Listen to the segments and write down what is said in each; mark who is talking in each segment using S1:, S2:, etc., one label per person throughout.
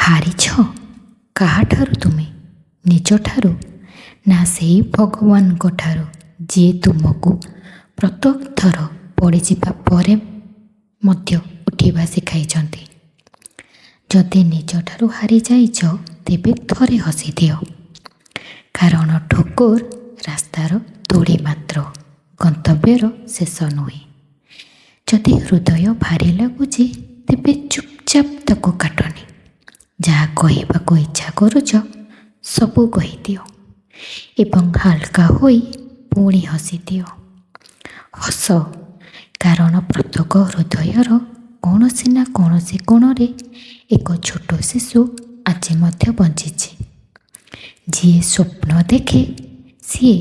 S1: ହାରିଛ କାହାଠାରୁ ତୁମେ? ନିଜଠାରୁ, ନା ସେଇ ଭଗବାନଙ୍କ ଠାରୁ ଯିଏ ତୁମକୁ ପ୍ରତ୍ୟେକ ଥର ପଡ଼ିଯିବା ପରେ ମଧ୍ୟ ଉଠିବା ଶିଖାଇଛନ୍ତି? ଯଦି ନିଜଠାରୁ ହାରିଯାଇଛ, ତେବେ ଥରେ ହସିଦିଅ। କାରଣ ଠୋକର ରାସ୍ତାର ଧୂଳି ମାତ୍ର, ଗନ୍ତବ୍ୟର ଶେଷ ନୁହେଁ। ଯଦି ହୃଦୟ ଭାରି ଲାଗୁଛି, ତେବେ ଚୁପଚାପ ତାକୁ କାଟନି। ଯାହା କହିବାକୁ ଇଚ୍ଛା କରୁଛ, ସବୁ କହିଦିଅ ଏବଂ ହାଲକା ହୋଇ ପୁଣି ହସିଦିଅ। ହସ, କାରଣ ପ୍ରତ୍ୟେକ ହୃଦୟର କୌଣସି ନା କୌଣସି କୋଣରେ ଏକ ଛୋଟ ଶିଶୁ ଆଜି ମଧ୍ୟ ବଞ୍ଚିଛି, ଯିଏ ସ୍ୱପ୍ନ ଦେଖେ, ସିଏ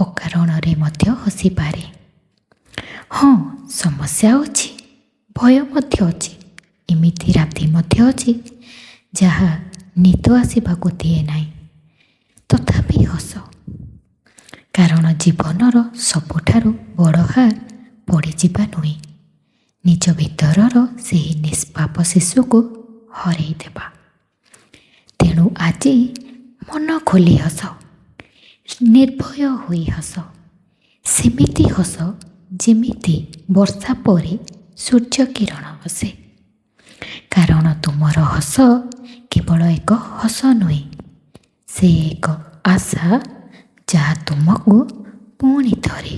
S1: ଅକାରଣରେ ମଧ୍ୟ ହସିପାରେ। ହଁ, ସମସ୍ୟା ଅଛି, ଭୟ ମଧ୍ୟ ଅଛି, ଏମିତି ରାତି ମଧ୍ୟ ଅଛି ଯାହା ନିଦ ଆସିବାକୁ ଦିଏ ନାହିଁ। ତଥାପି ହସ, କାରଣ ଜୀବନର ସବୁଠାରୁ ବଡ଼ ହାର ପଡ଼ିଯିବା ନୁହେଁ, ନିଜ ଭିତରର ସେହି ନିଷ୍ପାପ ଶିଶୁକୁ ହରେଇ ଦେବା। ତେଣୁ ଆଜି ମନ ଖୋଲି ହସ, ନିର୍ଭୟ ହୋଇ ହସ। ସେମିତି ହସ ଯେମିତି ବର୍ଷା ପରେ ସୂର୍ଯ୍ୟ କିରଣ ହସେ। କାରଣ ତୁମର ହସ କେବଳ ଏକ ହସ ନୁହେଁ, ସେ ଏକ ଆଶା ଯାହା ତୁମକୁ ପୁଣି ଥରେ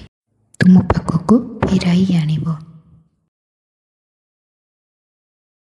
S1: ତୁମ ପାଖକୁ ଫେରାଇ ଆଣିବ।